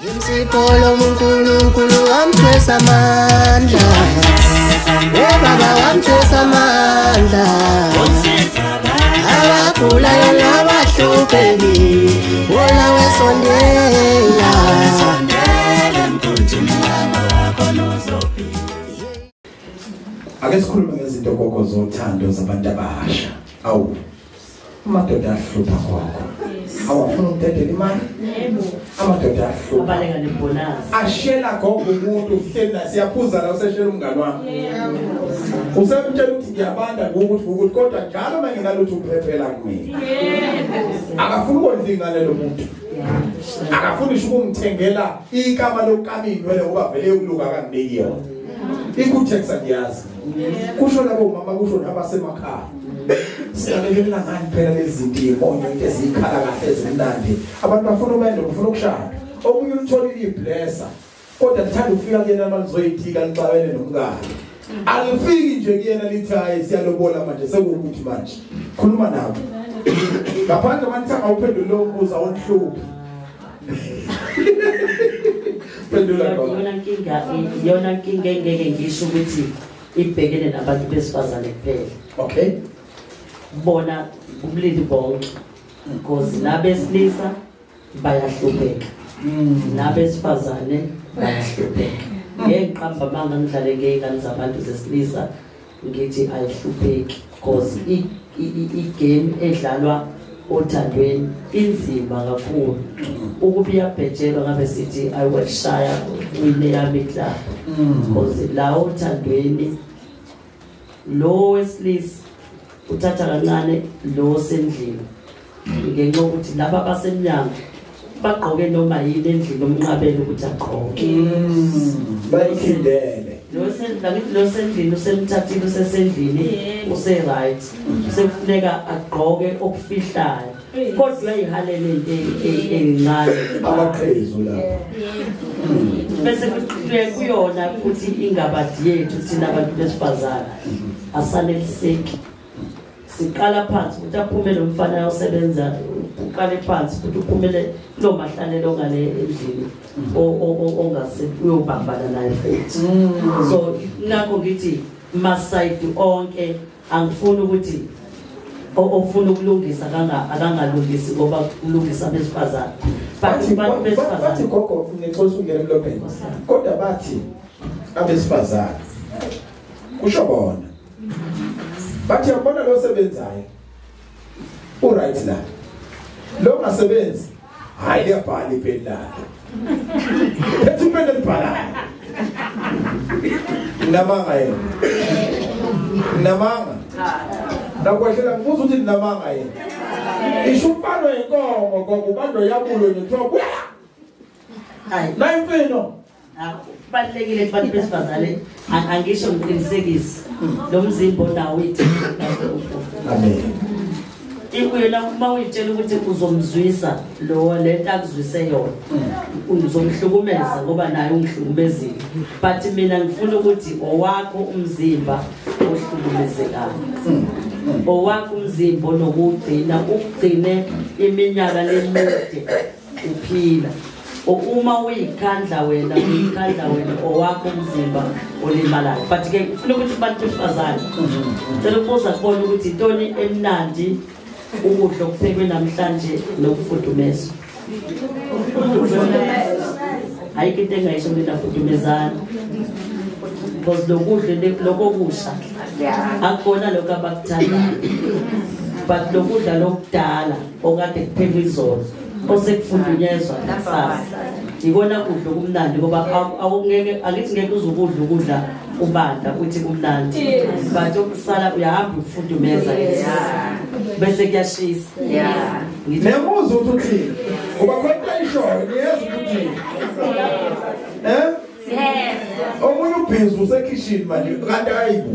Insipho uNkulunkulu wamthwesa amandla. Baba wamthwesa amandla. Abagulayo nabahluphekile, wona wesondela. Ake sikhulume ngezinto gogo zothando zabantu abasha. Awu, amadoda ahlupha gogo. Awafuna ukudedela imali? Yebo. Amadoda ahlupha. Abaleka nebonus. Ashela gogo umuntu uhleli la siyaphuza la useshela umngani wami. Yebo. Usemtshela ukuthi ngiyabanda ngokuthi kodwa njalo manginalutho uphephela kumina. Yebo. Akafuni ukondla ingane lo muntu. Akafuni ngisho ukumthengela ikama lokukama inwele ngoba vele ukuluka akanginiki yona. Ikutex angiyazi. Kusho labo mama kusho nabasemakhaya. Siyalekelela ngani phela lezi zinto imonyo into ezikhala kahle ezimnandi. Abantu bafuna umendo bafuna ukushada. Omunye utholile iblesser kodwa lithanda ukufika kuyena malizoyitika lixabene nomkakhe. Alifiki nje kuyena lithi hayi siyalobola manje sekuwukuthi manje. Khuluma nabo. Ngaphandle manithanga uphendule lo mbuzo awonhluphi. Phendula gogo. Yona nkinga engeke ngisho ukuthi ibhekene nabantu besifazane kuphela. Okay. Bona ubulili bonke because nabesilisa bayahlupheka. Nabesifazane bayahlupheka. Ngeke ngiqamba manga ngidlale ngey'ngane zabantu zesilisa ngithi ayihlupheki because i-game edlalwa othandweni inzima kakhulu. Ukuba iyabhejelwa ngabe sithi ayiweshaya wine yami club. Because la othandweni lo wesilisa uthatha kancane lo sendlini ngenxa yokuthi laba basemnyango bagqoke noma yini endlini omnqabele ukuthi agqoke. Bayikhindele. Lo sendlini usemthathile usesendlini use right sekufuneka agqoke okufihlayo kodwa uyayihalela into encane amaqhezu lapho. Bese kuqhubeka kuyona futhi ingabadi yethu thina abantu besifazane asaneliseki. Siqala phansi ukuthi aphume lo mfana ayosebenza, uqale phansi futhi uphumele lo mahlalelo ngale endlini ongase uyobambana naye futhi. So ngakho ngithi masayidi onke angifuni ukuthi ofuna ukulungisa akangalungisi ngoba kulungisa abesifazane. But abantu besifazane bathi gogo ngixolisa ukungena emlomeni. Kodwa bathi abesifazane kusho bona bathi yabona lo sebenzayo uright la lo ngasebenzi hayi liyabhala ipeni lakhe phethe ipeni elibhalayo. Namanga yena namanga nakwahlela ngibuza ukuthi namanga yena isho umfana wenkomo ngoba ubando yabulo nje kuthiwa buya hayi la imfino. Kubalulekile abantu besifazane angisho ngiqinisekise lo mzimba onawo Amen. Ikuyona uma uyitshela ukuthi uzomzwisa lo lento akuzwise yona uzomhlukumeza ngoba naye ungihlukumezile. But mina ngifuna ukuthi owakho umzimba ohlukumezekayo, owakho umzimba onokugcina ukugcine iminyaka lemide uphila. Uma uyikhandla wena owakho umzimba olimalayo. But ke ngifuna ukuthi abantu besifazane ngicela ukubuza kubona ukuthi intoni emnandi ukudla okuphekwe namhlanje nokufudumezwa. Ayikho into engayisho mina fudumezana because lokudla lokokusha akukona lokho abakuthandayo but lokudla lokudala okade kuphekwe izolo osekufudunyezwa kusasa ikona kudla okumnandi ngoba awungeke angithi ngeke uzukudla ukudla ubanda uthi kumnandi but okusala uyahamba ukufudumeza bese kuyashisa. Niyamuzwa ukuthi uthini ngoba khona into ayishoyo niyezwa ukuthi omunye ubhizi usekhishini manje kanti hayibo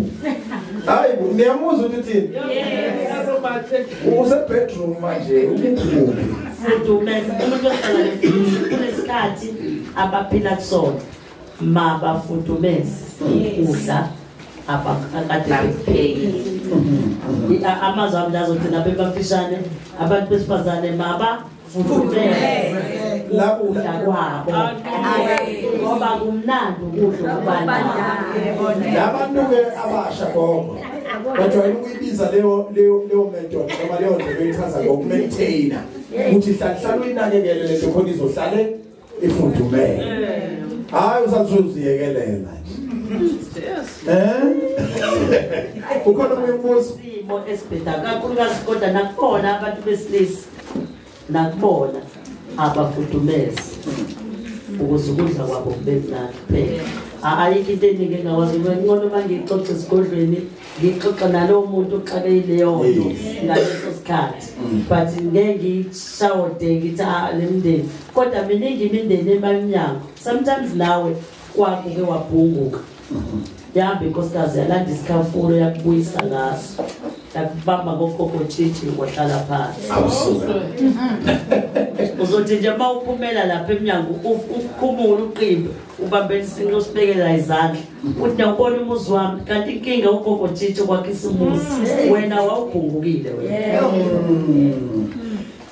hayibo niyamuzwa ukuthi uthini use bedroom manje ukuphi fudumeza umuntu wesifazane kunesikhathi abaphila kusona mabafudumeze ukudla abakade bekuphekile. Amazwi ami azogcina bebafishane abantu besifazane mabafudumeze. Ukudla kwabo. Ngoba kumnandi ukudla kubantu. Labantu ke abasha gogo bajwayele ukuyibiza leyo method noma leyo ndlela oyichaza ngokumaintaina ukuthi hlala uyinakekele lento khona izohlale ifudumele. Hayi usazuziyekelela nje. Ukhona umbuzo isimo esibheda kakhulukazi kodwa nakubona abantu besilisa nakubona abafudumezi ukuze ukudla kwabo kube mnandi kuphela. Ayikho into eningi engakwazi ngcono uma ngiyixoxa esigodlweni ngixoxa nalowo muntu oxakeyileyo nto ngaleso sikhathi, but ngeke ngiyishawode ngithi le mndeni, kodwa miningi imindeni emamnyango. Sometimes nawe kwakuke wabhunguka yahamba inkosikazi yalanda isikhafulo yakubuyisa ngaso yakubamba ngogogo tshitshi wahlala phansi. Uzothi nje uma uphumela lapha emnyango ukhumule uqimbe ubambele isinqe usibekela izandla uthi nawubona umuzi wami, kanti inkinga ugogo tshitshi kwakhe isimuzi wena wawubhungukile wena.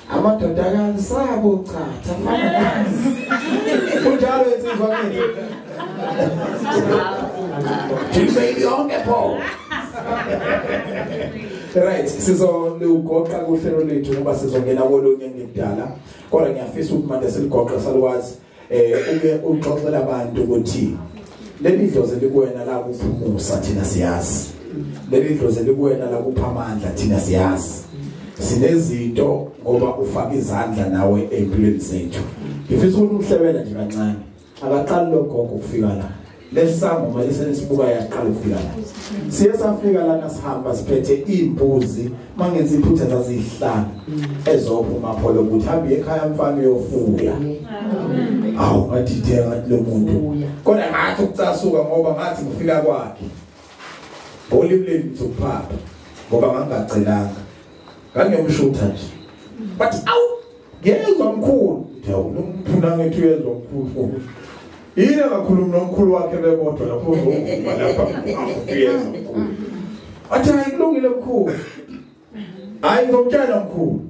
Amadoda akansabo chatha kunjalo insizwa ngithi Jimmy yonke pho. Right, sizolugoqa kuhlelo lethu ngoba sizongena kolunye ngidala. Kodwa ngiyafisa ukuthi manje siligoqa salwazi uke uxoxela abantu ukuthi leli dlozi likuwena la kuphumusa thina siyazi. Leli dlozi likuwena la kupha amandla thina siyazi. Sinezinto ngoba ufaka izandla nawe empilweni zethu. Ngifisa ukuthi umhlebela nje kancane. Akaqali lo gogo ukufika la. Lesangoma lesenisibuka yaqala ukufika la. Siye safika lana sihamba siphethe imbuzi mangenza iphutha zazihlanu ezophuma pholo ukuthi hambe ekhaya mfana uyofuya. Awu ngadideka ngathi lo muntu. Kodwa ngathi ukucasuka ngoba ngathi ngifika kwakhe. Ngolimi lemi ukuphapha ngoba ngangacelanga. Ngangiyomshutha nje. Bathi awu ngiyezwa mkhulu. Ngithi lo mphuna ngithi uyezwa mkhulu. Yini akakhuluma nomkhulu wakhe bekodwa lapho uzovuma lapha uyezwa mkhulu. Athi hayi kulungile mkhulu. Hayi ngizomtshela mkhulu.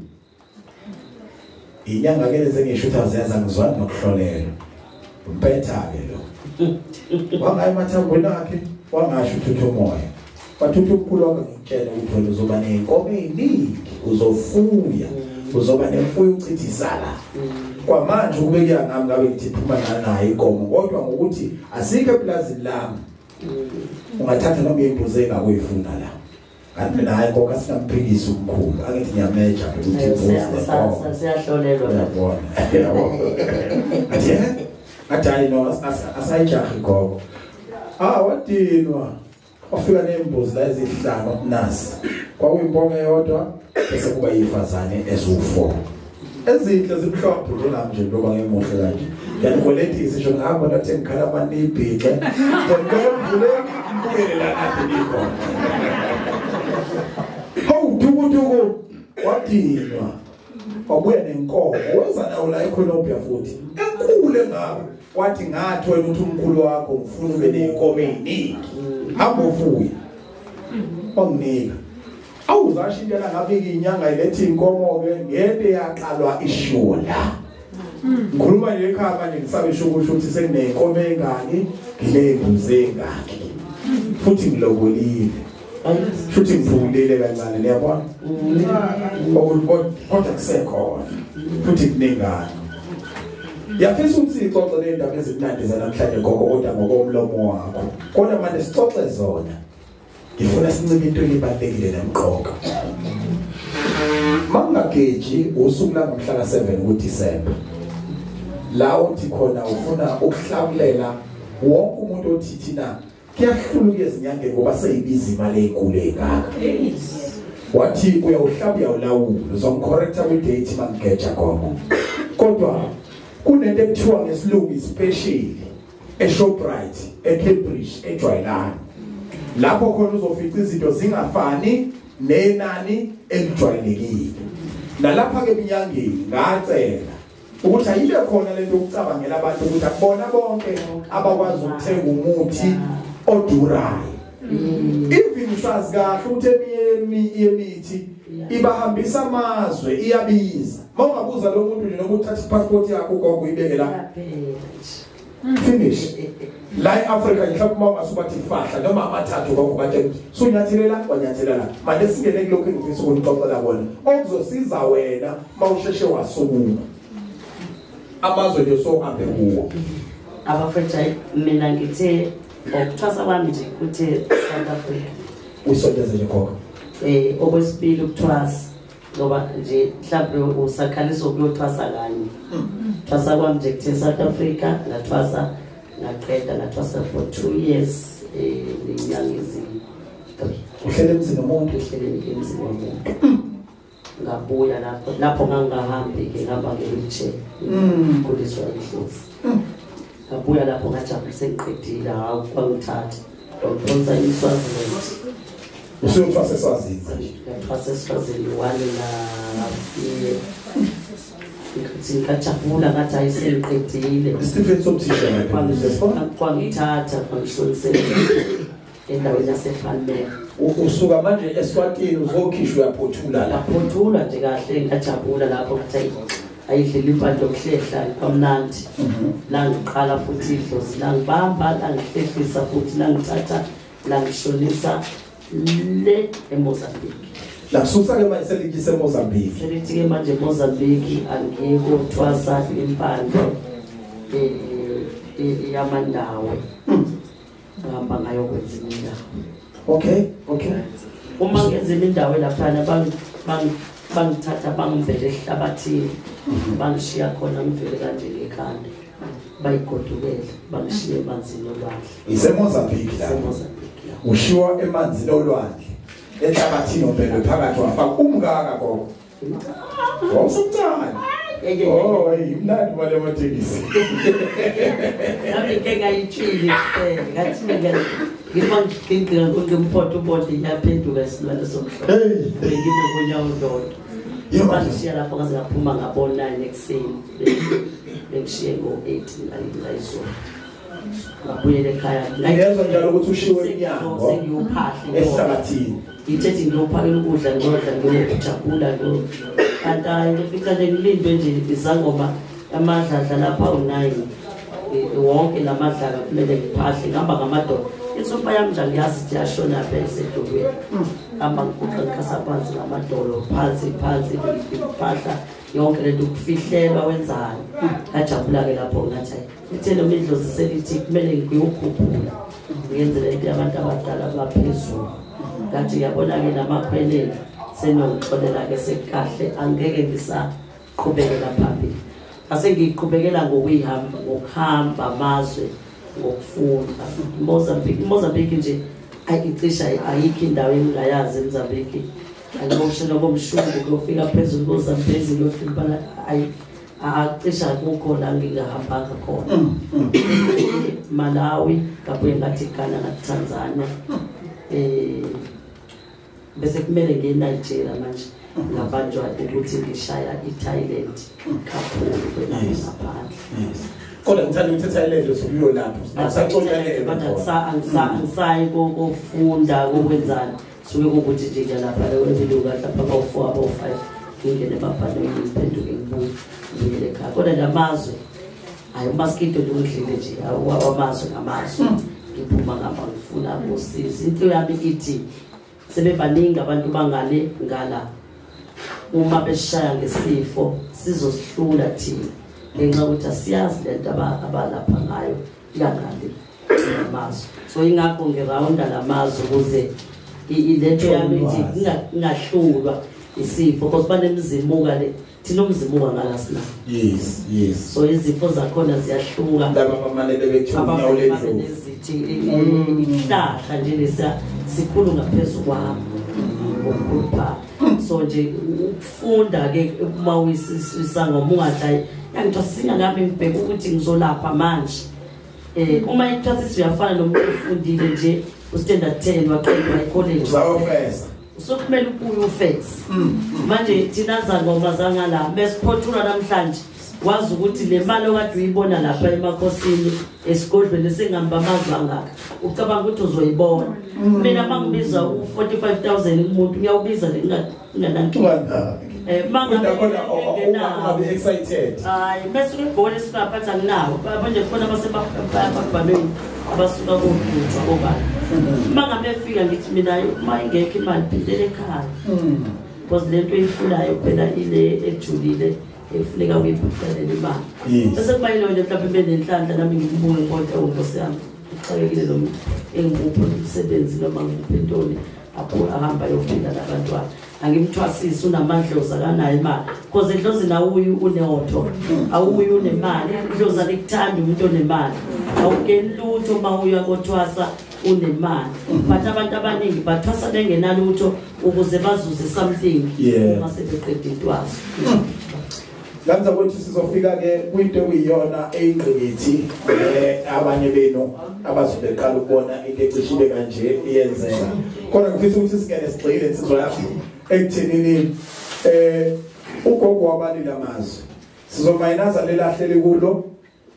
Inyanga ke lezi engishutha ziyaza ngizwana nokuhlolelwa. Umpetha ke lo. Wangayi emathambweni akhe wangasho uthutha umoya. Bathutha umkhulu wakhe ngitshela ukuthi wena uzoba nezinkomo eziningi, uzofuya, uzoba nemfuyo uchithisala. Kwamanje ukube kuya ngami ngabe ngithi phuma nayo inkomo, kodwa ngokuthi asikho eplazini lami ungathatha noma imbuzi engakuyifuna la. Kanti mina hayi konke asingamphikisi umkhulu, angithi ngiyameja ukuthi imbuzi nenkomo siyahlolelwa uyabona. Athi athi hayi no asayijahi gogo. Ah wadinwa wafika nembuzi la ezihlanu nasi kwakuyimpongo eyodwa bese kuba yifazane eziwu4 ezinhle zimhlophe njengami nje njengoba ngimuhle kanje. Ngiyanikweletisa ngisho ngihamba ngathi ngikhala amanibhixe ngiyamvule ngibukele la kade nikhona. Hawu dukuduku wadinwa wabuya nenkomo weza nawo la eColombia futhi enkulu engaka wathi ngathi wena uthi umkhulu wakho ngifuna ube nenkomo eziningi hamba ufuye wanginika. Awuzashintsha ngabe inyanga ilethe inkomo ke ngeke yaqalwa ishula. Ngikhuluma nje ekhaya manje ngisabe isho ukuthi senginenkomo engaki nginembuzi engaki futhi ngilobolile futhi ngivulile kancane niyabona kodwa kusekhona futhi kunengane. Yafisa ukuthi sixoxe le ndaba ezimnandi zanamhlanje gogo kodwa ngokomlomo wakho, kodwa manje sixoxe zona. Ngifuna sincike into ebalulekile nemqoka. Mangageji usuku la ngomhla ka7 kuDisemba. La uthi khona ufuna ukuhlakulela wonke umuntu othi thina kuyahluluka ezinyangeni ngoba seyibiza imali enkulu engaka. Wathi uyawuhlaba uyawulawula uzomcorrecta kwi date mangigeja gogo. Kodwa kunento ekuthiwa ngesilungu special eShoprite, eCambridge, ejwayelana. Lapho khona uzofica izinto zingafani nenani elijwayelekile. Nalapha ke eminyangeni ngacela ukuthi ayibe khona lento yokucabangela abantu ukuthi akubona bonke abakwazi ukuthenga umuthi odurayo. Even sazi kahle ukuthi emithi ibahambisa amazwe, iyabiza. Mawungabuza lo muntu nje nokuthatha ipassport yakho ugogo uyibeke la. Finish. La eAfrica mhlawumbe uma ungasubathi fahla noma amathathu gogo batshela ukuthi sunyathelela wanyathelela. Manje singene kulokhu engifisa ukunixoxela kona. Okuzosiza wena mawusheshe wasukuma. Amazwe nje sohambe kuwo. Abafethu mina ngithe ukuthwasa kwami nje kuthe South Africa. Usondeze nje gogo. Okwesibili ukuthwasa ngoba nje mhlawumbe usakhaliswa ukuyothwasa kanye. Thwasa kwami nje kuthe South Africa ngathwasa ngaqeda ngathwasa for 2 years nenyanga ezi-3. Uhlele emzini womuntu? Uhlele emzini womuntu. Ngabuya lapho ngangahambi ke ngihamba nge-wheelchair. Ngikhuliswa inhlosi. Ngabuya lapho ngajabula sengiqedile, hawu kwangithatha wangiphonsa eSwaziland. Usuyothwasa eSwazini manje? Ngathwasa eSwazini 1.5 year. Ngithi ngajabula ngathi hayi sengiqedile. Isitifiketi sobuthisha kwangithatha kwangihlolisela endaweni yaseFanmere. Usuka manje eSwatini uzokhishwa uyaphothula la. Ngaphothula nje kahle ngajabula lapho ngathi ayidlela impande yokuhlehla kwamnandi. Langiqala futhi idlozi langibamba langihlehlisa futhi langithatha langishonisa le eMozambique. Lakususa ke manje selikise eMozambique. Selithi ke manje eMozambique angiye kothwasa impande yamandawe. Ngihamba ngayokwenza indawo. Okay, okay. Uma ngenza indawo laphana bangithatha bangivele ehlabathini, bangishiya khona ngivele kanje ngekhanda. Bayigodukela bangishiya emanzini olwandle. IseMozambique la. IseMozambique la. Ushiwa emanzini olwandle. Ehlabathini obhekwe phakathi wafaka umngaka gogo. Wawusemncane. Oh, imnandi mali yamatekisi. Nami ngike ngayitshili kuphela. Ngathi mina ngima ngigqigqa ngimphotha ubonde iyaphenduka isilwane somhlobo. Hey, ngime ngonyawo lodwa. Bangishiya lapho ngaze ngaphuma ngabo-9 ekuseni. Bengishiye ngo-8 ngayizolo. Ngabuyela ekhaya. Ngiyezwa njalo ukuthi ushiwe inyanga. Sengiyophahla ehlabathini. Ngithe ngiyophakela ukudla ngodla ngiyojabula lo. Kanti hayi ngifica nje ngilindwe nje izangoma amadladla lapha u9. Wonke lamadlaka kumele ngiphahle ngihamba ngamadoda. Insumpa yami nje angiyazi ukuthi yashona phi esedolweni. Ngihamba ngiguqa ngikhasa phansi ngamadolo phansi phansi ngiphahla yonke lento ukufihlelwa wenzani. Ngajabula ke lapho ngathi hayi lithe noma idlozi selithi kumele ngiyokhuphula ngiyenze lento yabantu abadala abaphezulu. Ngathi ngiyabona ke namakhwelele senongixolela ke sekahle angeke ngisaqhubekela phambili. Ase ngiqhubekela ngokuyihamba ngokuhamba amazwe ngokufunda. Mozambique nje ayicisha ayikho indawo engingayazi eMozambique. Angimoshela komshungu kuyofika phezulu koZambezi kuyofika ayi acisha akukho la ngingahambanga khona. Malawi ngabuye ngathi Ghana ngathi Tanzania. Bese kumele ngiye eNigeria manje ngabanjwa ukuthi ngishaya iThailand kakhulu ngaphandle. Kodwa ngithanda ukuthi iThailand usukuyo lapho. Akusaxolelele kodwa angisayi kokufunda kokwenzani. Suke kukuthi nje ngiyalapha leyo ngiluka lapha bawu4 abawu5 ngingene emabhanweni ngiphenduke ngibuye ngibuyele ekhaya. Kodwa nje amazwe hayi umaskito nje ungidlile nje awamazwe ngamazwe. Ngiphuma ngapha ngifuna usizo. Into yami ithi sebebaningi abantu bangale ngala uma beshaya ngesifo sizosihlula thina ngenxa yokuthi asiyazi lento abalapha ngayo yangale amazwe. So ingakho ngirawunda lamazwe ukuze ilento yami ithi ingahlulwa isifo because banemzimuka le thina umzimuka ngala sina. Yes, yes. So izifo zakhona ziyahluka. Laba abamalele bethu unyawo lendlovu. Ezithi ihlahla nje lesa sikhulu ngaphezulu kwami ngokukhuluphala. So nje ukufunda ke uma uyisangoma ungathi hayi yangithwasisa ngami ngibheka ukuthi ngizolapha manje. Uma ithwasisa uyafana nomuntu ofundile nje ustandard 10 waqeda ecollege. Uzawufesa. Usokumele ubuye ufese. Manje thina zangoma zangala besiphothula namhlanje Wazi ukuthi le mali okade uyibona lapha emakhosini esigodlweni sengihamba amazwe angaka, ucabanga ukuthi uzoyibona. Mina mangibiza u45000 umuntu ngiyawubiza nginganankinga. Mangabe excited. Hayi bese ibhola esingaphatha nginawo. Manje khona abasebabhalweni abasuka kodutshwa obani. Mangabe efika ngithi mina uma ingekho imali phindele ekhaya. Because lento oyifunayo phela ile ejulile efuneka uyibhadalele imali. Bese kuba yilo nje mhlawumbe benenhlanhla nami ngimbuke kodwa unkosi yami uxakekile lo muntu engikuphi umsebenzi noma ngikuphi intoni ahamba yophila nabantwana. Angimthwasisi unamandlozi akanayo imali because edlozini awuyi uneotho, awuyi unemali. Idlozi alikuthandi umuntu onemali, awungeni lutho uma uya kothwasa unemali. But abantu abaningi bathwasa bengenalutho ukuze bazuze something uma sebeqeda intwaso. Lanza kwethu sizofika ke kwinto ekuyiyona eyingqikithi abanye benu abazobeqala ukubona into ecishile kanje iyenzeka. Kodwa ngifisa ukuthi singene sigxile insizwa yakho ekuthenini ugogo wabalila amazwi. Sizomayinaza lelahleli kulo,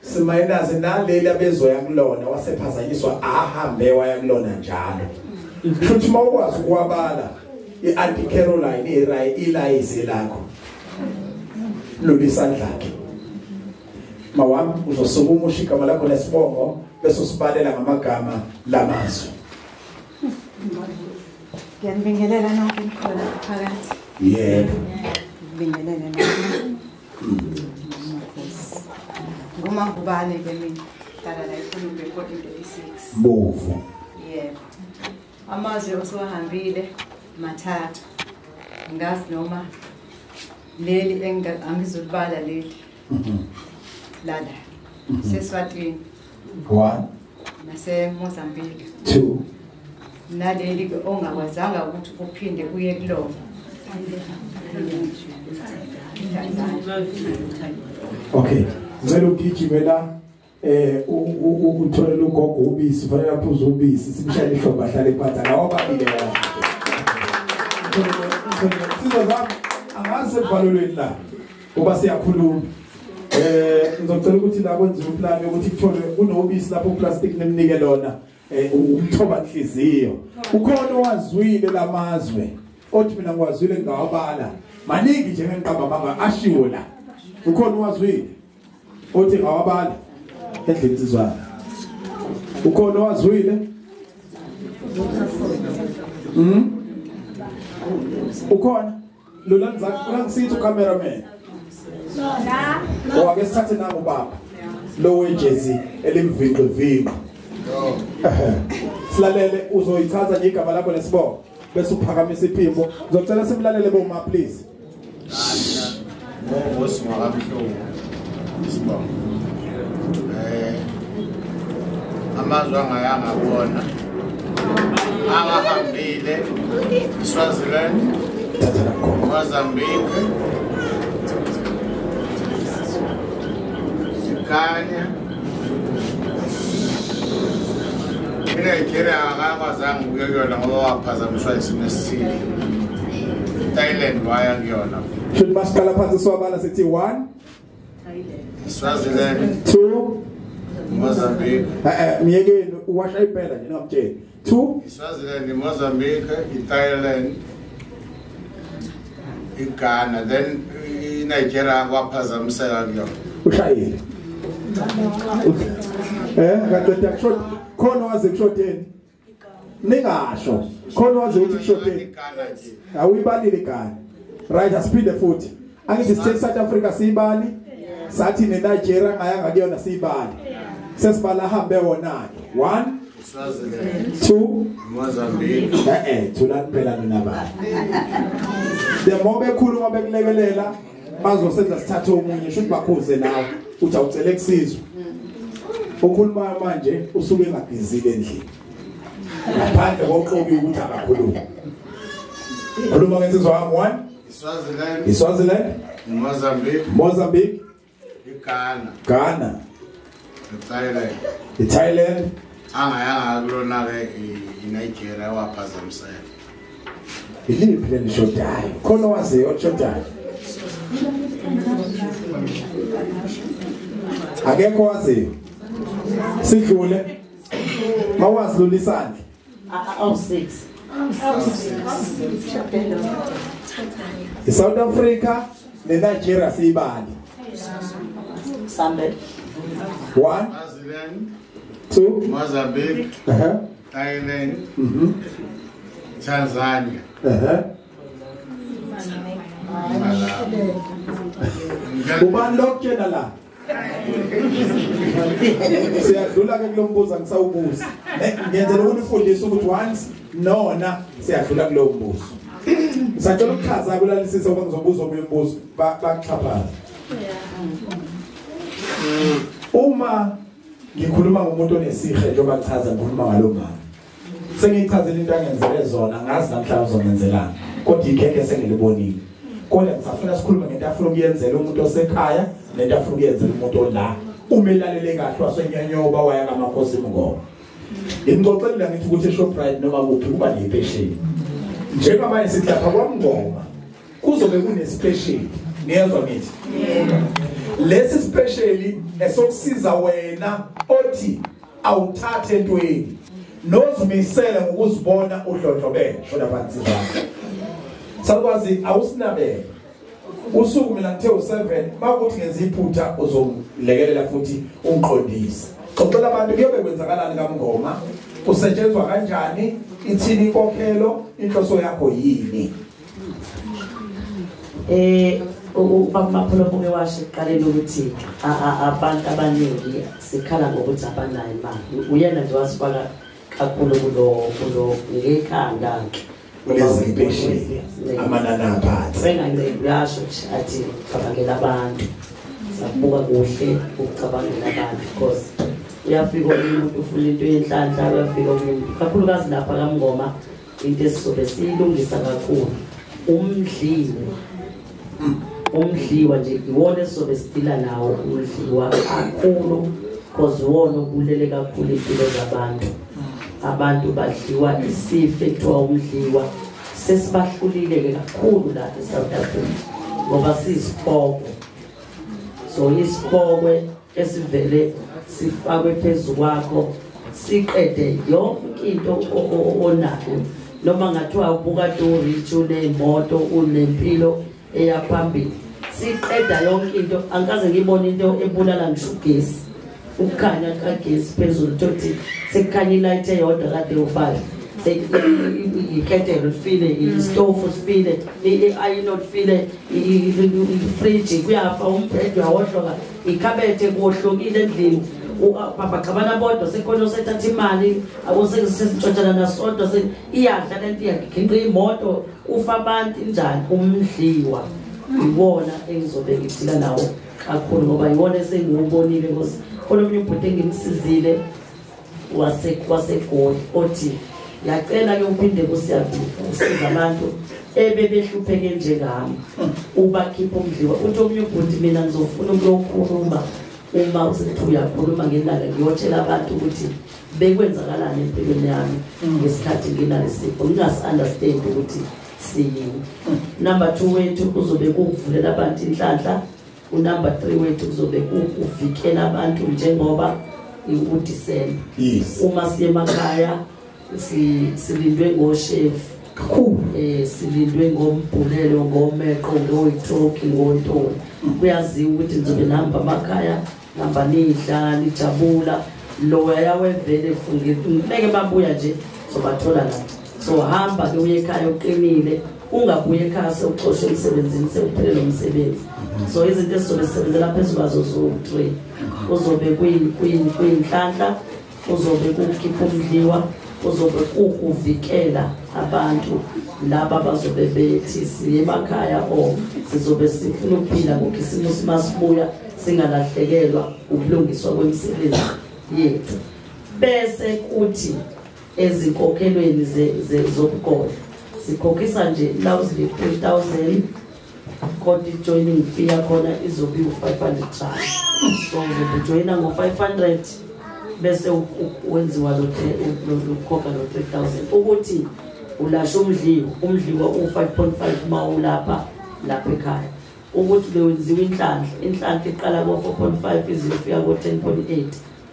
simayinaze naleli abezoya kulona wasephazanyiswa ahambe waya kulona njalo. Futhi mawukwazi ukwabala iAuntie Caroline ilayisi lakho. Lulisa isandla. Mawami uzosukuma usho igama lakho nesibongo bese usibalela ngamagama lamazwi. Ngiyanibingelela nonke nikhona phakathi. Yebo. Ngibingelele nonke. Nguma ngubane ke mina. Hlala la eFunube 1436. Bovu. Yebo. Amazwi osewahambile mathathu. Ngazi noma leli angizolibala leli. Lala. Seswatini. 1. Nase Mozambique. 2. Naleli ke ongakwazanga ukuthi uphinde uye kulona. Okay. Ngicela ugijime la uthole ugogo ubisi, fanele aphuze ubisi, simshayele ihlombe ahlale phansi akawababile la. Sizwa zami angaze kuvalelweni la ngoba siyakhuluma. Ngizocela ukuthi la kwenziwe uplan yokuthi kutholwe kunobisi lapho plastic nimnike lona umthoba inhliziyo. Ukhona owazwile lamazwe othi mina ngiwazwile ngawabala maningi nje ngiqamba manga ashiwo la. Ukhona owazwile othi ngawabala endlini insizwana. Ukhona owazwile? Ukhona Lulani zakho sithi ucameraman. La. Ake sithathe nangu baba lo wejezi elimvinqivinqi. Silalele uzoyichaza nje igama lakho nesibongo bese uphakamisa iphimbo. Ngizocela simlalele boma please. Ngosi ngakamhlungu isibongo. Amazwe angayanga kuona angahambile Swaziland, Mozambique, Kenya, iNigeria akakwazanga ukuya kuyona ngoba waphazamiswa isimo esithile. Thailand waya kuyona. Should masiqala phansi siwabala sithi 1 Swaziland, 2 Mozambique. Miyekeni uwasha impela nje ngamtshela. 2 Swaziland, Mozambique, iThailand, iGhana, then iNigeria kwaphazamiseka kuyona. Ushayile. Kaqeda kusho khona waze kushodeni. Ningasho. Khona waze ukuthi kushodeni. Awuyibalile iGhana. Right, asiphinde futhi. Angithi sithe South Africa siyibali. Sathi neNigeria ngayanga kuyona siyibali. Sesibala hambe wona ke. 1 Swaziland, 2 Mozambique. Thulani phela nina baba. The more bekhuluma bekulekelela bazosenza sithathe omunye shuthi bakhuze nawe uthi awucele kusizwe. Ukhuluma manje usuke engagizile endlini. Ngaphandle koqobi ukuthi akakhulumi. Khuluma ngensizwa wami 1 Swaziland, Swaziland, Mozambique, iGhana, iThailand, angayanga kulona ke iNigeria waphazamiseka. Iliphi lelishodayo? Khona waziyo oshodayo. Akekho waziyo. Sidlule. Mawazilula isandla. Awu 6. ISouth Africa neNigeria siyibali. Sambe. 1 2 Mozambique, Thailand, Tanzania. Ubani lokutshena la? Siyadlula ke kulombuzo angisawubuza. Ngiyenzela ukunifundisa ukuthi once nona siyadlula kulowo mbuzo. Sacela ukuchaza kulalisisa ngoba ngizobuza omunye umbuzo bakuxhaphaza. Uma ngikhuluma ngomuntu onesihe njengoba ngichaza ngikhuluma ngalo mama. Sengiyichazela into angenzele zona ngazi namhlanje uzongenzelana. Kodwa ikhekhe sengilibonile. Kodwa ngisafuna sikhulume ngento afuna ukuyenzela umuntu osekhaya nento afuna ukuyenzela umuntu ola. Umelalele kahle wasenyonyoba waya kaMakhosi Mngoma. Ngimxoxela ngithi ukuthi eShoprite noma kuphi kuba nepesheni. Njengoba sithi lapha kwaMngoma kuzobe kunespecial. Niyezwa ngithi? Lesi special esokusiza wena othi awuthathe entweni nozimisele ngokuzibona udlondlobele shona phansi zakho. Sakwazi awusinabele. Usuku mina ngithe u7 makuthi ngenza iphutha uzongilekelela futhi ungiqondise. Xoxela abantu kuyobe kwenzakalani kaMngoma, kusetshenzwa kanjani, ithini inkokhelo, inhloso yakho yini? Ubaba Mapholoba washo ekuqaleni ukuthi abantu abaningi sikhala ngokuthi abanayo imali. Uyena nje wasifaka kakhulu kulo ngekhanda ke. Kulezipesheli amanani aphansi. Benganceki uyasho nje athi cabangela abantu. Sabuka kuhle ukucabangela abantu because uyafika umuntu ufuna into yenhlanhla, uyafika umuntu kakhulukazi lapha kaMngoma into esizobe siyilungisa kakhulu umdliwa. Umdliwa nje iwona esizobe sidila nawo umdliwa kakhulu because wona ubulele kakhulu impilo zabantu. Abantu badliwa isifo ekuthiwa umdliwa. Sesibahlulile ke kakhulu la eSouth Africa ngoba siyisipokwe. So isipokwe esivele sifakwe phezu kwakho siqede yonke into onayo. Noma ngathiwa ubuka rich unemoto unempilo eyaphambili, siqeda yonke into. Angikaze ngibone into ebulala ngisho ugesi, ukukhanya kagesi phezulu thothi sekukhanya ilight eyodwa kade u5 iketelo lifile, istofu sifile, i-iron lifile, ifriji kuyafa, umbhede uyawohloka, ikhabethe kuwohlokile endlini, baxabana bodwa sekhona osethatha imali awusesintshontshelana nasodwa iyadla lento iyaginqa imoto kufa abantu injani. Umdliwa iwona engizobe ngidila nawo kakhulu ngoba iwona esengiwubonile because khona omunye ubhuti engimsizile waseGoli othi ngiyacela ke uphinde kusiyaviva usiza abantu ebebehlupheke njengami ubakhipha umdliwa. Uthi omunye ubhuti mina ngizofuna ukuyokhuluma uma usethi uyakhuluma ngelanga ngiyotshela abantu ukuthi bekwenzakalani empilweni yami ngesikhathi nginalesifo ngingasi-understand ukuthi siyini. Number 2 wethu kuzobe kukuvulela abantu inhlanhla. Unumber 3 wethu kuzobe kukuvikela abantu njengoba uDisemba. Uma siye emakhaya silindwe ngoshefu kakhulu, silindwe ngombhulelo, ngomeqo, ngoyithoki, ngontoni. Kuyaziwa ukuthi nizobe nihamba emakhaya nihamba nidla nijabula, loya wevele fungile ngeke babuya nje sobathola la. So hamba ke uye ekhaya uqinile, ungabuye ekhaya sewuxoshwe emsebenzini sewuphelele umsebenzi. So izinto esizobe sisebenzela phezu kwazo zo-3 kuzobe kuyinhlanhla, kuzobe kukhipha umdliwa, kuzobe kukuvikela abantu laba bazobe bethi siye emakhaya or sizobe sifuna ukuphila ngokhisimusi masibuya singalahlekelwa ukulungiswa kwemisebenzi yethu. Bese kuthi ezinkokhelweni zobugodlo sikhokhisa nje lousy 3000 kodwa i-joining fee yakhona izobe u-500 rand. So uzojoyina ngo-500 bese wenziwa lokukhokha lo 3000 ukuthi ulasha umdliwa, umdliwa u-5.5 mawulapha lapha ekhaya. Ukuthi bewenziwa inhlanhla, inhlanhla iqala ko 4.5 izofika ko 10.8,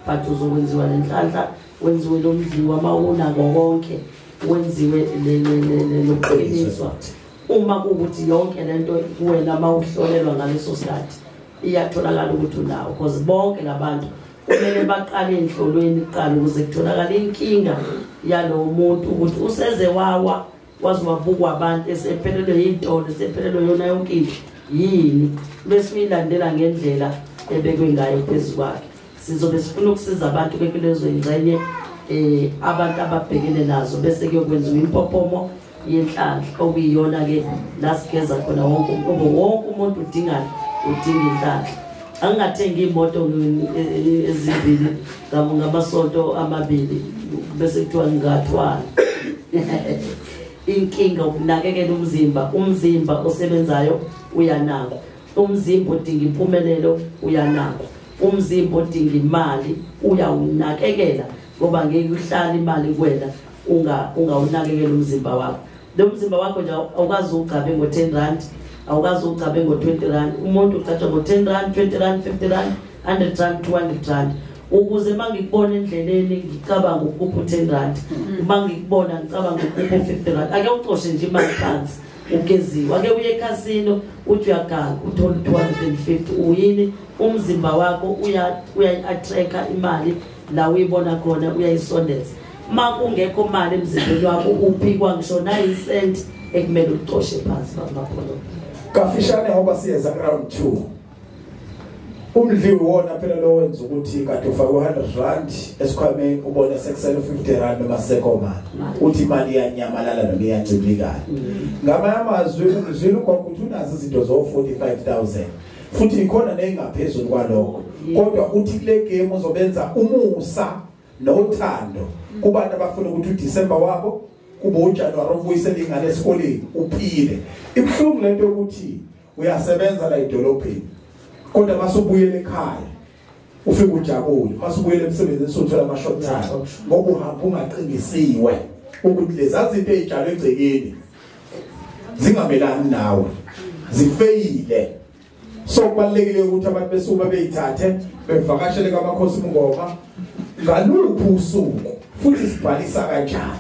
but uzokwenziwa lenhlanhla, wenziwe lo mdliwa mawuna konke, wenziwe le lokuqiniswa. Uma kuwukuthi yonke lento kuwena mawuhlolelwa ngaleso sikhathi iyatholakala ukuthi unawo, because bonke labantu kumele baqale enhlolweni kuqala ukuze kutholakale inkinga yalowo muntu ukuthi useze wawa waze wabukwa abantu esephelelwe yintolo, esephelelwe yona yonke into yini, bese uyilandela ngendlela ebekwe ngayo phezu kwakhe. Sizobe sifuna ukusiza abantu kulezo ingxenye abantu ababhekene nazo, bese kuyokwenziwa impopomo yenhlanhla okuyiyona ke la sigeza khona wonke umuntu udinga inhlanhla. Angingathengi imoto ezimbili ngamasonto amabili bese kuthiwa ngingathwala. Inkinga ukunakekela umzimba, umzimba osebenzayo uyanakwa, umzimba odinga impumelelo uyanakwa, umzimba odinga imali uyawunakekela, ngoba ngeke uhlale imali kuwena ungawunakekela umzimba wakho. Lo mzimba wakho nje awukazi ugcabe ngo-10 rand, awukazi ugcabe ngo-20 rand. Umuntu ugcatshwa ngo-10 rand, 20 rand, 50 rand, 100 rand, 200 rand. Ukuze mangikubona endleleni ngicabanga ukupha 10 rand, uma ngikubona ngicabanga ukupha 50 rand. Ake ucoshe nje imali phansi ugeziwe, ake uye ekhasino uthi uyaganga uthole 250. Uyini umzimba wakho uyayi-attract-a imali la uyibona khona, uyayisondeza. Ma kungekho mali emzimbeni wakho uphikwa ngisho nayisenti ekumele ucoshe phansi bamapholo. Kafishane ngoba siyeza round 2. Umdliwi wona phela lo wenza ukuthi kade ufake 100 rand esikhwameni ubone sekusele 50 rand noma sekho mali, uthi imali iyanyamalala noma iyancibilikana. Ngamanye amazwi umzwile ugogo uthi unazo izinto zo 45,000 futhi ikhona nengaphezulu kwalokho, kodwa uthi kule game uzobenza umusa nothando kubantu abafuna ukuthi uDecember wabo kube uJanuary ubuyisele ingane esikoleni uphile. Ibuhlungu lento yokuthi uyasebenza la edolobheni kodwa masubuyele ekhaya ufike ujabule, masubuyele emsebenzini usuthola ama short time ngoba uhamba ungaqinisiwe ukuthi lezi zinto ezitshalwe egcekeni zingamelani nawe, zifeyile. So kubalekile ukuthi abantu besuka beyithathe bevakashele kwaMakhosi Mngoma ngaluphi usuku futhi sibhalisa kanjani?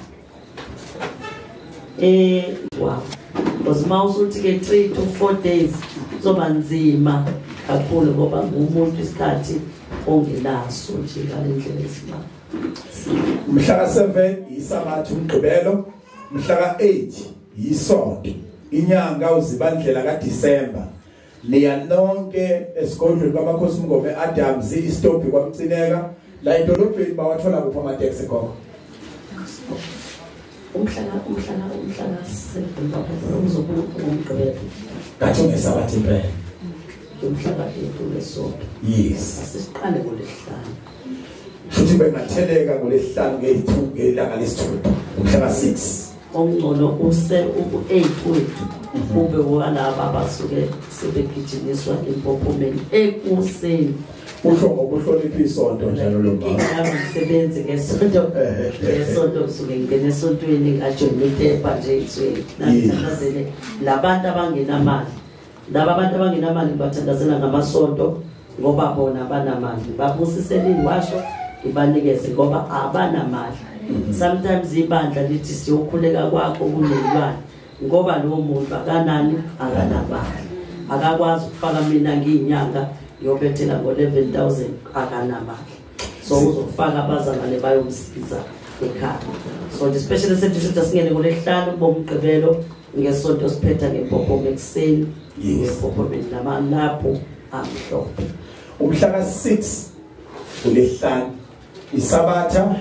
Wow, because mawusuthi ke 3 to 4 days kuzoba nzima kakhulu ngoba ngumuntu isikhathi ongenaso nje ngale ndlela esimama. Mhla ka-7 yisabatha umgqibelo, mhla ka-8 yisonto, inyanga uZibandlela kaDisemba. Niya nonke esigodlweni kwaMakhosi Mngoma eAdams istophi kwaMcineka la edolobheni. Bawathola kuphi amateksi gogo? Umhla ka-7 baba uzobuya ngomgqibelo. Ngathi ungesabatha impela. Umhla ka-8 lesonto. Yes. Asiqale ngolesihlanu. Futhi bengatheleka ngolesihlanu nge-2 ngelanga lesithupha umhla ka-6. Ongcono use u-8 wethu ube walaba abasuke sebegijimiswa empophomeni ekuseni. Usho ngokuhlonipha isonto njalo lo mama. Ngisebenze ngesonto. Ngesonto kusuke ngene esontweni ngajoyina itepa nje itsweni. Ngithandazele labantu abangenamali. Laba abantu abangenamali ngibathandazela ngamasonto ngoba bona abanamali. Babusisele iwasho ibanikeze ngoba abanamali. Sometimes ibandla lithi siyokhuleka kwakho kunelwane ngoba lo muntu akanani, akanamali, akakwazi ukufaka. Mina ngiyinyanga yobethela ngo-11,000 akanamali, so uzofaka abazalwane bayomsiza ekhaya. So nje special sethu singene ngolesihlanu bomgqibelo, ngesonto siphetha ngempophoma ekuseni, ngempophomeni namalapho amhlophe. Umhla ka-6 ulesihlanu, isabatha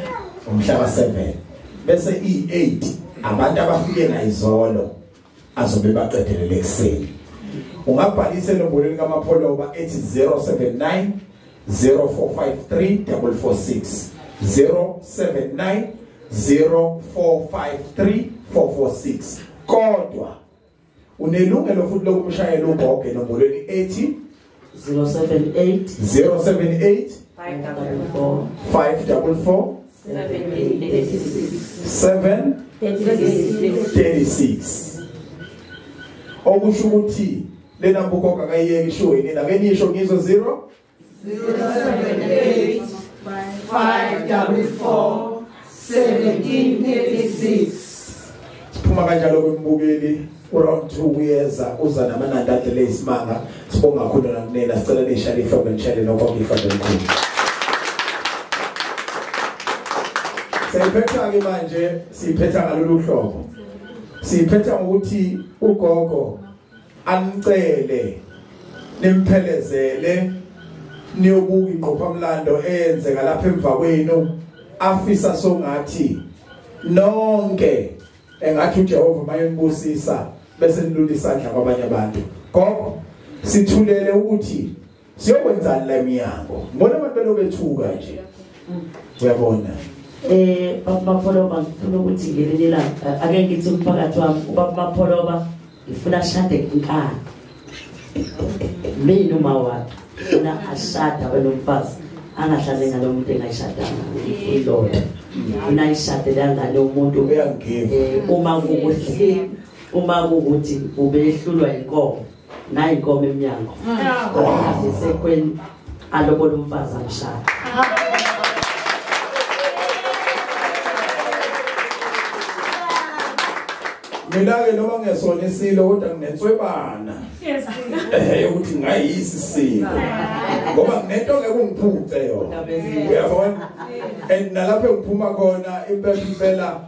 umhla ka-7, bese i-8 abantu abafike ngayizolo azobe baqedelele ekuseni. Ungabhalisa enombolweni kaMapholoba ethi 079 0453 446, 079 0453 446. Kodwa unelungelo futhi lokumshayela ugogo enombolweni ethi 078 078 544 544 7 736. Okusho ukuthi Le namba ugogo akayiyeki isho yini? Ake nisho ngizwe 0 078 544 1736. Siphuma kanjalo kwembukeli uround 2 uyeza uza namanandi adlele isimanga. Sibonga kakhulu nakunena, sicela nishale ihlombe nishale nokonke ihlombe elikhulu. Siyiphetha ke manje, siyiphetha ngalolu hlobo. Siyiphetha ngokuthi ugogo anicele nimphelezele niyobuka ingqophamlando eyenzeka lapha emva kwenu, afisa songathi nonke engathi uJehova mayembusisa bese nilula isandla kwabanye abantu. Gogo, sithulele ukuthi siyokwenzani la eminyango. Ngibona abantu belobethuka nje. Uyabona? Baba Mapholoba, ngifuna ukuthi ngelinye ilanga ake ngithi umphakathi wami, ubaba Mapholoba ngifuna ashade ngenkani. Mina uma wakhe ngifuna ashade abe nomfazi, angahlali ngalo muntu engayishadanga. Indoda ngifuna ayishade ngale umuntu uma kuwukuthi ubehlulwa inkomo nayi inkomo emnyango asesekweni alobola umfazi amshade. Mina ke noma ngesona isilo kodwa nginenswebana ukuthi ngayisi isilo ngoba nginento ngeke ungiphuce yona, uyabona? And nalapho ngiphuma khona impela impela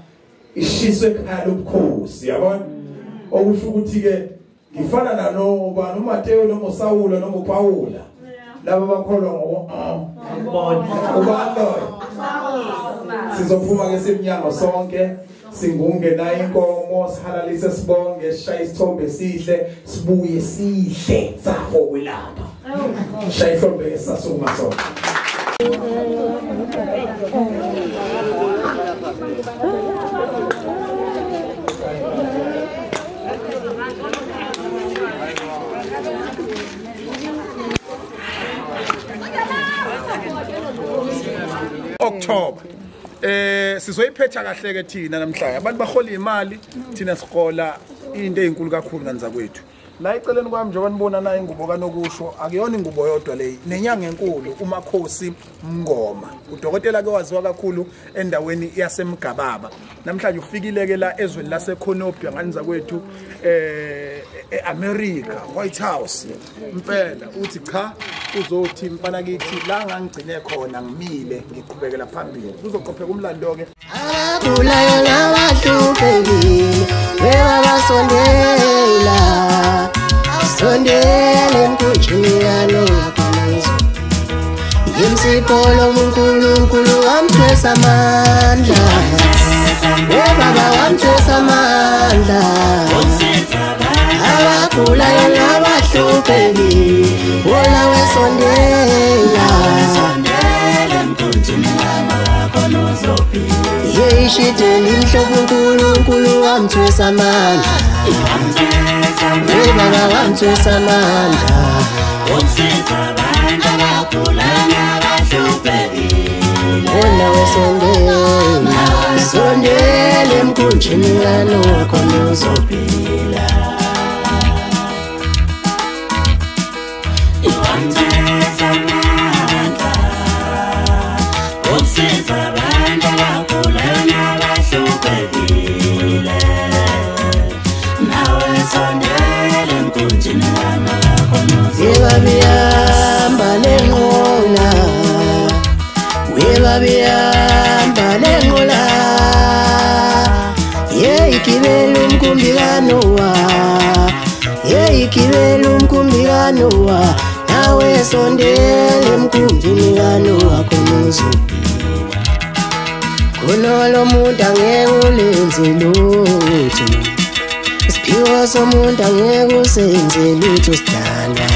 ishiswe ekhaya lobukhosi, yabona? Okusho ukuthi ke ngifana nanoba noMateo noma uSawula noma uPaula laba bakholwa ngoko ubani loyo. Sizophuma ke simnyango sonke singunge na inkomo, sihalalise, sibonge, sishaye isithombe sihle, sibuye sihle safo kwelapha. Shaya ihlombe sasukuma sonke. October sizoyiphetha kahle ke thina namhlanje. Abantu bahola imali, thina sihola into ezinkulu kakhulu kanza kwethu. La eceleni kwami njengoba nibona na ingubo kanokusho, akuyona ingubo yodwa leyi, nenyanga enkulu uMakhosi Mngoma. Udokotela ke waziwa kakhulu endaweni yaseMgababa. Namhlanje ufikile ke la ezweni laseConobia nganza kwethu eAmerica, White House. Impela uthi cha, uzothi mfana kithi la ngangigcine khona ngimile ngiqhubekela phambili. Kuzoqopheka umlando ke. Abagulayo nabahluphekile bebabasondela, sondela emkhunjini kaNoah. Ngimsipho loNkulunkulu wamthwesa amandla, baba wamthwesa amandla. Abagulayo nabahluphekile wona wesondela, yeyishideni imhlophe uNkulunkulu wamthwesa amandla, baba wamthwesa amandla. Wona wesondela, sondela emkhunjini kaNoah khona uzophila. Webabihamba lenqola, webabihamba lenqola, yeyigibela umkhumbi kaNoah, yeyigibela umkhumbi kaNoah. Nawe sondela emkhunjini kaNoah khona uzophila. Khona lo muntu angeke ulenze lutho, isiphiwo somuntu angeke usenze lutho sidalwa.